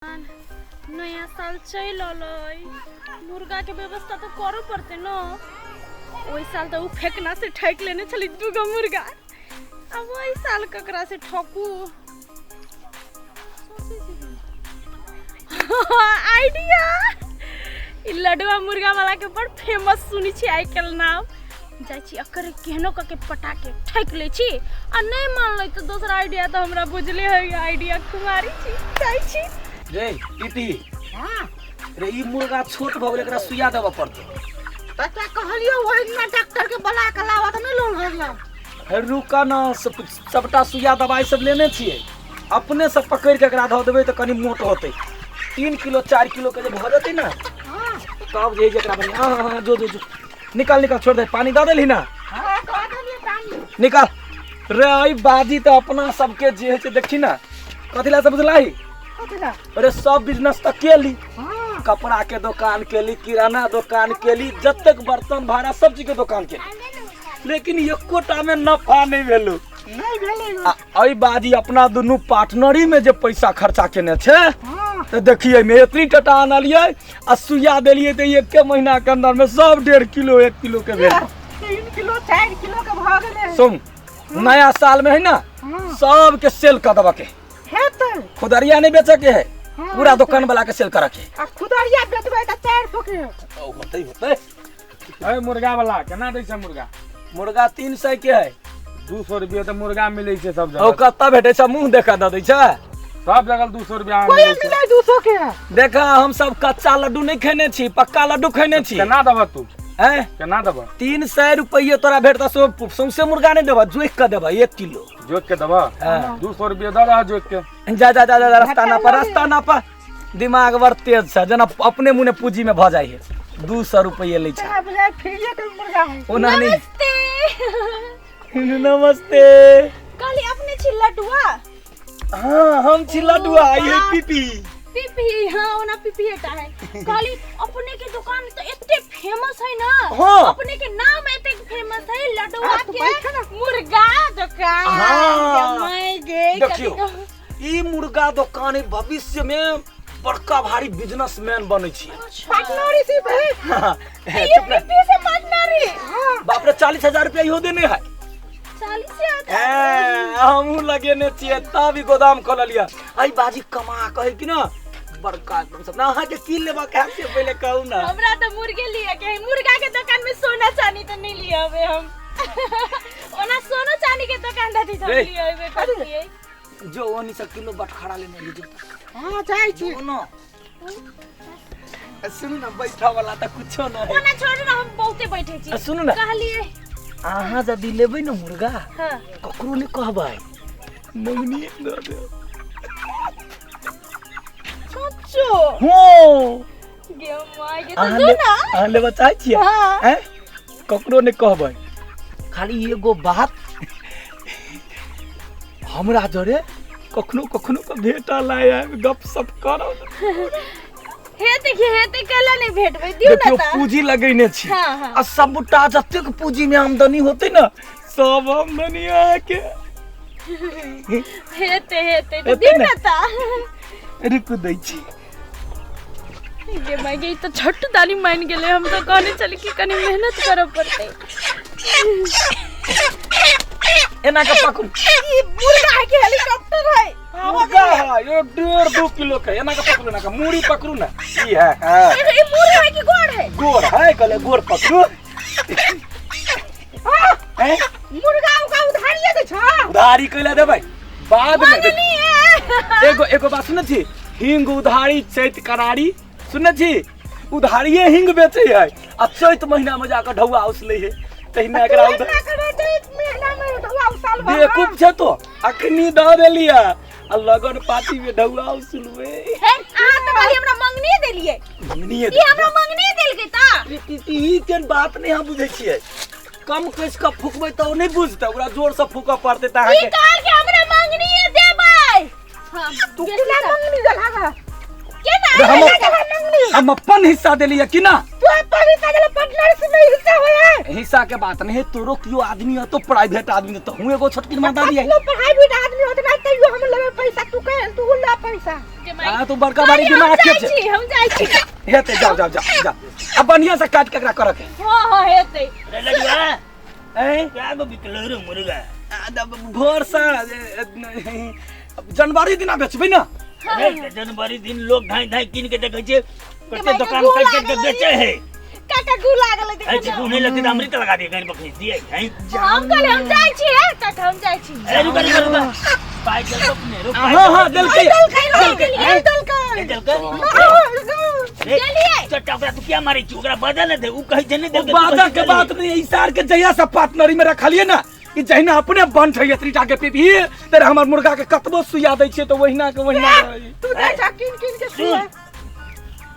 नया साल चलि अलै, मुर्गा के व्यवस्था तऽ करऽ पड़तै न। ओहि साल तऽ ओ फेकना से ठकि लेने छली दूगो मुर्गा, आब ओहि साल ककरा से ठकू? आइडिया! ई लडुआ मुर्गा वाला के बड़ फेमस सुनै छी आइ काल्हि नाम। जाइ छी, अकर केहनो कऽ के पटा के ठकि लै छी, आ नहि मानलै तऽ दोसर आइडिया तऽ हमरा बुझले है, आइडिया कुमारी छी। जाइ छी। रे पीपी। हाँ। रे, ई मुर्गा छोट भऽ गेलै, एकरा सुइया देबऽ पड़तै। तऽ कहलियो ओहि दिना डॉक्टर के बुला के लावा, तऽ नहि लोन भरलो। हे रुका न, सबटा सुइया दवाई सब लेने छियै। अपने से पकड़ि के एकरा धऽ देबै तऽ कनि मोट होतै। 3 किलो 4 किलो के जे भऽ जेतै ने, तब जे है जे एकरा बढ़िआँ। हाँ हाँ हाँ, जो जो जो, निकाल निकाल, छोड़ दे। पानी दऽ देलही ना? हाँ, दऽ देलियै पानी। निकाल रे। एहि बाजी तऽ अपना सबके जे होइ छै, देखी ना, कथी ला से बुझलाही? कथी ला? अरे, सब बिजनेस तऽ केली। हाँ। कपड़ा के दुकान केली, किराना दुकान केली, जतेक बर्तन भाड़ा सब चीज के दुकान केली, लेकिन एकोटा में नफा नहीं भेलो। नहि भेलै। आ एहि बाजी अपना दुनू पार्टनरी में जे पैसा खर्चा केने छै, तऽ देखिए में एतनी टटा आनलियै आ सुइया देलियै, तऽ एके महीना के अंदर में सब 1.5 किलो 1 किलो के भेल। 3 किलो 4 किलो के भऽ गेलै। सुन, नया साल में है ना, सबके सेल कर देबऽ के। हेतै। खुदरिया नहीं बेचे के है। हाँ। पूरा दुकान वाला के सेल करे के। आ खुदरिया बेचबै तऽ 400 के। ओ, होतै होतै। है मुर्गा वाला, केना दै छै मुर्गा? मुर्गा 300 के है। 200 रुपये तऽ मुर्गा मिलै छै सब ओ जगह। कतऽ भेटै छै? मुँह देखा दऽ दै छै। सब जगह 200 रुपया कोई मिलै छै। मिलै 200 के। देखा, हम सब कच्चा लड्डू नहीं खेने छी, पक्का लड्डू खेने छी। केना देबह तू? हैं? केना देबह? 300 रुपये तोरा भेटता। सौंसे मुर्गा नहीं देबह, जोखि कऽ देबह 1 किलो। जोख के देबह? हाँ। 200 रुपये दऽ रहा जोख के। जा जा जा जा, रास्ता नापा, रास्ता नापा। दिमाग बड़ तेज छै, जेना अपने मुने पूंजी में भऽ जाइ है। 200 रुपये लै छै। तेरा बुझाइ फ्रीजे के मुर्गा है। ओना नहीं। नमस्ते। नमस्ते। कहली अपने छी लडुआ? हाँ, हम छी लड्डुआ, ये पीपी। पीपी, हाँ, ओना पीपी हेटा है। कहली अपने के दुकान तो एते फेमस है ना। हाँ। अपने के नाम एते फेमस है, लडुआ हाँ, तो के बैठो ना। मुर्गा दुकान। हाँ। जमाई गे। देखियौ, ई मुर्गा दुकान ई भविष्य में बड़का भारी बिजनेसमैन बनै छी। पार्टनरशिप है। चुप रह। पीपी से पार्टनरी? बाप रे, 40,000 रुपया इहो देने है। 40? ए, हमहूँ लगेने छियै तब ई गोदाम खोललियै। एहि बाजी कमा कहै कि ना बड़का एकदम सब ना। अहाँके की लेबाक है से पहिले कहू ना। हमरा तो मुर्गे लिए के है। मुर्गा के दुकान में सोना चांदी तो नहीं लिए हवे हम। ओना सोना चांदी के दुकान दादी हम रे। लिए हवे करतिए। जो ओनी से किलो बटखरा लेने लीजिए। हाँ, जाइ छी। ना, सुनू ना, बैठा वाला तऽ कुछो ना है। ओना छोड़ू ना, हम बहुते बैठे छी। आ, सुनू ना। कहलिए। अहाँ यदि लेबै ने मुर्गा, हाँ, ककरो नहि कहबै, मंगनी दऽ देब। सच्चो? हँ। गे माय गे, तो अहाँ दू ले ना। अहाँ लेबऽ चाहै छियै? हाँ। हैं? ककरो नहि कहबै, खाली एगो बात, हमरा जरे कखनो कखनो के भेटल आयब, गप सप करब। हे देखिए, हे ते केला नहीं भेटबै? दियौ ना। देखियौ, ता पूंजी लगेने छी। हाँ, हाँ। आ सबटा जतेक पूंजी में आमदनी होतै ने, सब आमदनी अहाँके। हेते हेते, तो हेतै दियौ ने? ना ता। रुकू, दै छी। गे माय गे, ई तो झट दानी मान गेलै। हम तो कहने चली कि कनी मेहनत करऽ पड़तै। एना के पकड़ू। ई मुर्गा है कि हेलीकॉप्टर है? मुर्गा है ये, 1.5 2 किलो के। एना के पकड़ू, एना के मूड़ी पकड़ू ना, ई है, हाँ। ई मुर्गा है कि गोड़ है? गोड़ है, कहले गोड़ पकड़ू। हैं? मुर्गा उगा उधारिये दै छ? उधारी कैला देबै बाद में? मंगनी है। एगो एगो बात सुनै छी, हिंग उधारी चैत करारी। सुनै छी, उधारिये हिंग बेचै है आ चैत महीना में जाकर ढौआ उसलै है, तहिना एकरा उधार। ना करे तऽ एक महीना में ढौआ उसाल भऽ। बेवकूफ छै तो, अखनी दऽ देलियै आ लगन पाती में ढौआ उसलबै। हे, अहाँ तऽ खाली हमरा मंगनी देलियै। मंगनीये। ई हमरा मंगनी देलकै ता। ई केहन बात नहि अहाँ बुझै छियै। कम कस कऽ फुकबै तऽ ओ नहि बुझतै, ओकरा जोर से फूकऽ पड़तै तऽ ई अहाँके कहल कि हमरा मंगनी देबै। हाँ, तू केना मंगनी देलहक? केना? हम हम अपन हिस्सा देलियै कि ना? तू अपन हिस्सा देला, पार्टनरशिप में हिस्सा होय है? हिस्सा के बात नहीं है, तोरो कियो आदमी हो तो प्राइवेट आदमी तो हूँ एगो छोटकी माता दिया। कतनो प्राइवेट आदमी होत ना, तैयो हम लेबै पैसा। तू कह, तू ले पैसा। हां तू बड़का बारी दिमाग के छै हम जाइ छी। हेतै, जाओ जाओ जाओ जाओ। अब बढ़िया से काट के एकरा करक है। हां हां हेतै। रे लडुआ ए क्या गो बिकलो रे मुर्गा? भोर से जनवरी दिना बेचबै ना। अरे जनवरी दिन लोग धाई धाई किन के देखै छै, कते दुकान काट काट के बेचे है। काका गु लागल है। ऐसे गु नहीं लगते तो अमृत लगा दिए कहीं बकरी दिए हैं। हम कहले हम जाइ छी है काका, हम जाइ छी। अरे रुक रुक रुक, पाई चल तो अपने रुक। हां हां देलकै देलकै देलकै देलकै। चलिए चट्टा ओकरा तू किया मारै छी? ओकरा बदल ने दे, उ कहै छै नहीं देलकै। बाजा के बात नहीं, ई सार के जहिया से पार्टनरी में रखलिए ना, ई जहिना अपने बंठ है एतरी के पीपी तेरे हमर मुर्गा के कतबो सुइया दै छियै तो वहिना के वहिना। तू दै जा किन किन के सुइया।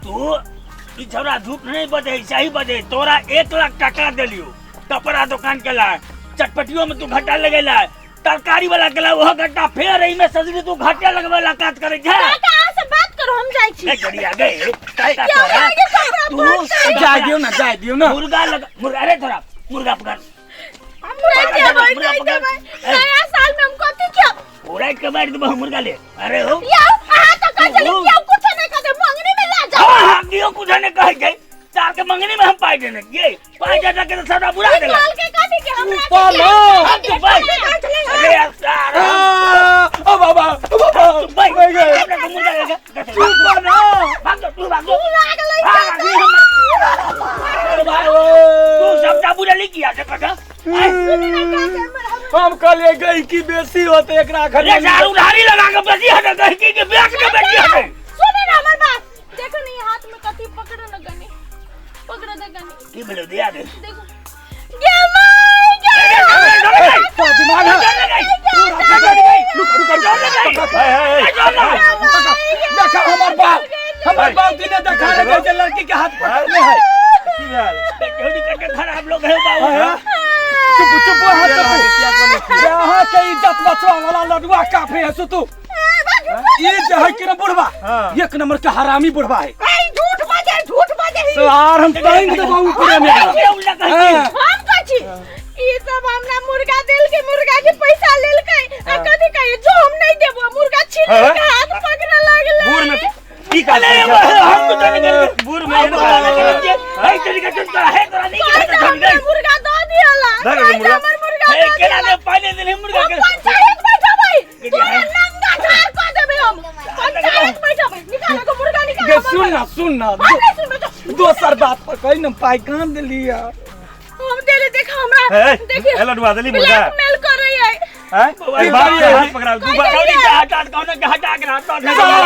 तू ई छौड़ा झूठ नहीं बजै, सही बजै। तोरा 1 लाख टका देलियो कपड़ा दुकान के ला, चटपटियो में तू घाटा लगेला, तरकारी वाला के ला ओहो घाटा, फेर एहिमे सजनी तू घाटा लगबै ला काज करै छै। काका अहाँ से बात करो, हम जाइ छी। ए गड़िया गए काका तोरा तू जाय दियौ ना, जाय दियौ ना। मुर्गा लगा मुर्गा, अरे तोरा मुर्गा पकड़। हम नहीं देबै, नया साल में हम कथी खाएब? उड़ाई के मारि देबो मुर्गा ले। अरे हो यौ अहाँ तो कहै छली केओ कुछ नहीं कहते, मंगनी में ला जाओ। हां केओ कुछ नहीं कहै छै, चार के मंगनी में हम पाई देने ये पाई देने के सदा बुरा देला। निकाल के कथी के हमरा पालो हम तो भाई। अरे यार सार ओ बाबा ओ बाबा तू भाई हमरा के मुर्गा लगा तू पालो भाग तू भाग तू लागलै अरे भाई तू सबटा बुरा लिखिया से कटा। हम कहलिए गई की बेसी होते एकरा घर रे सार उधारी लगा के बेसी हटे गई की बेच के बेची हटे। सुने ना हमर बात, देखो नहीं हाथ में कथी पकड़ो न गनी, पकड़ो दे गनी की भेलो दिया दे। देखो गे my गे तो दिमाग है। रुक रुक रुक देखा हमर बाप, हमर बाप दिने देखा रे जे लड़की के हाथ पकड़ने है। की भेल बेटी के खराब लोग है बाबू। चुप चुप हाथ चुप, यहाँ के इज्जत बचवा वाला लडुआ काफी है। सुतु ये जे है कि ना बुढ़वा एक नंबर के हरामी बुढ़वा है। ए झूठ बाजे, झूठ बाजे सार हम टांग देबो ऊपर में। हम कछि ई सब हमरा मुर्गा देल के मुर्गा के पैसा लेलकै आ कथि कहे जो हम नहीं देबो, मुर्गा छीन के हाथ पकड़े लागलै। बूढ़ में की काज हम तो नहीं करबे बूढ़ में एहन काज करै है तरीका चुप तोरा है तोरा नहीं हमरा मुर्गा दऽ दियला। हमर मुर्गा हे केना दे पहिले दिन मुर्गा के पंचायत बैठबै, तोरा नंगा झाड़ क देबै हम। पंचायत बैठबै, निकाल के मुर्गा निकाल। गे सुन ना सुन ना, दोसर बात पर कहि न पाई कान देलिया हम देले। देख हमरा देखिए ए लडुआ देली मुर्गा ब्लैकमेल करै है। हैं बाप के हाथ पकड़ा दू बार कौड़ी के हटा कौन के हटा के हटा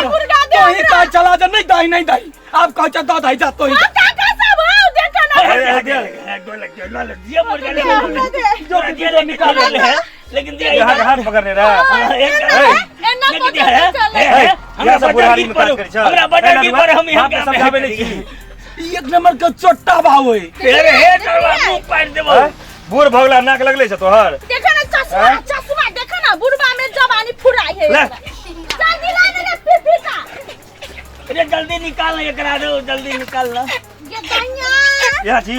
मुर्गा दे। तो ही कह चला जा नहीं दाई नहीं दाई आप कह जा दाई जा तो ही काका सब आओ देखो ना। अरे गोल लग दिया मुर्गा ले जो जो निकाल ले लेकिन दिया हाथ पकड़ने रहा। एना लेकिन दिया है हमरा सब बुढ़ारी में काज करै छै, हमरा बटर की पर हम यहाँ समझाबे नहीं छी। एक नंबर के चोट्टा भाव है। अरे हे तोरा मुंह पाड़ देबो। बूढ़ भगला नाक लगले छै तोहर। देखो ना चश्मा, चश्मा देखो ना बुढ़वा में जवानी फुराई है। जल्दी ला ने पीपी का। अरे जल्दी निकाल ना एकरा दो, जल्दी निकाल ना। ये दैया या जी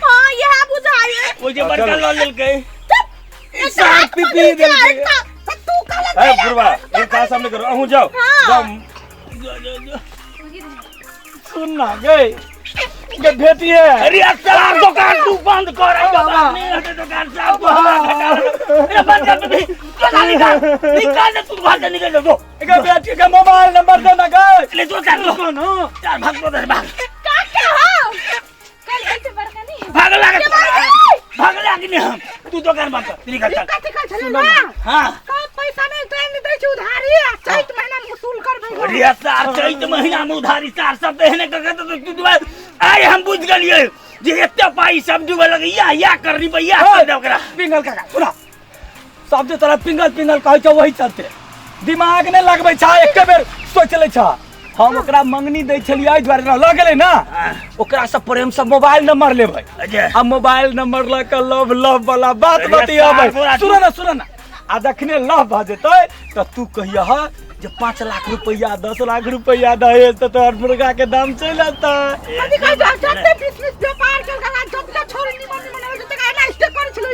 हां यह बुझाई है। ओ जे बड़का ल लेलकै सार पीपी देलकै। तू कहले ए बुढ़वा एक काज सामने करो, अहूं जाओ जाओ। सुन ना गई के भेटी है। अरे सार दुकान तू बंद कर, आई बाबा नहीं हटे दुकान साहब को हमरा घटा। अरे बंद कर भी निकाल निकाल दे तू घर से निकल दो। एक बेटी के मोबाइल नंबर दे ना गए ले दो चार लो चार भाग दो भाग काका हो कल ऐसे बड़का नहीं भाग लाग भाग लाग नहीं हम तू दुकान बंद कर निकल चल। कथि कहै छलै ना? हां का पैसा नहीं टाइम दै छै उधारी आ चैत महीना में वसूल करबै। अरे सार चैत महीना में उधारी सार सब एहने कह के तू दुआ आइ हम बुझ गेलियै जे एते पाई सब डूबे लगैया या करनी भैया कर दे ओकरा। पिंगल काका सुना सब जे तोरा पिंगल पिंगल कहै छौ वही चलते दिमाग नहि लगबै छा, एके बेर सोच लै छा। हम ओकरा मंगनी दै छलियै एहि दुआरे लऽ गेलै ना, ओकरा से प्रेम से मोबाइल नंबर लेबै आ मोबाइल नंबर लऽ के लव लव वाला बात बतियाबै। सुन ना सुन ना, आ जखने लव भऽ जेतै तऽ तू कहियह जे 5 लाख रुपया 10 लाख रुपया दहेज तऽ तोहर मुर्गा के दाम चलि एतै। कथि कहै छौ? जते बिजनेस व्यापार चल गेला, जते छोरी निमन निमन होइ जते एना स्टे करै छलै।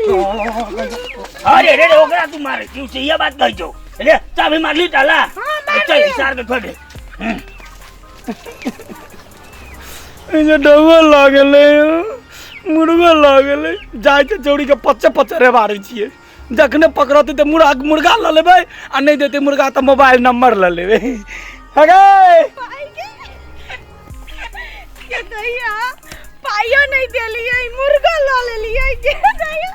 अरे रे ओकरा तू मारे क्यों से ये बात कहै छौ? रे चाभी मारली टाला चल सार के छोड़ दे। जे डबो लगलै, मुर्गो लगलै। जाइ छै चौड़ी के पच्चे पच्चे रे बारै छियै। जखने पकड़तै तऽ मुर्गा मुर्गा लऽ लेबै आ नहि देतै मुर्गा तऽ मोबाइल नंबर लऽ लेबै। हे के दैया, पाइयो नहीं देलियै, मुर्गा लऽ लेलियै। के दैया,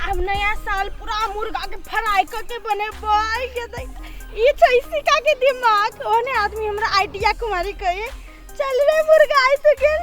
आब नया साल पूरा मुर्गा के फ्राई कऽ के बनेबै। के दैया, ई छै सिका के दिमाग। ओने आदमी हमरा आइडिया कुमारी कहे, चल रे मुर्गा, आइ तो गेल।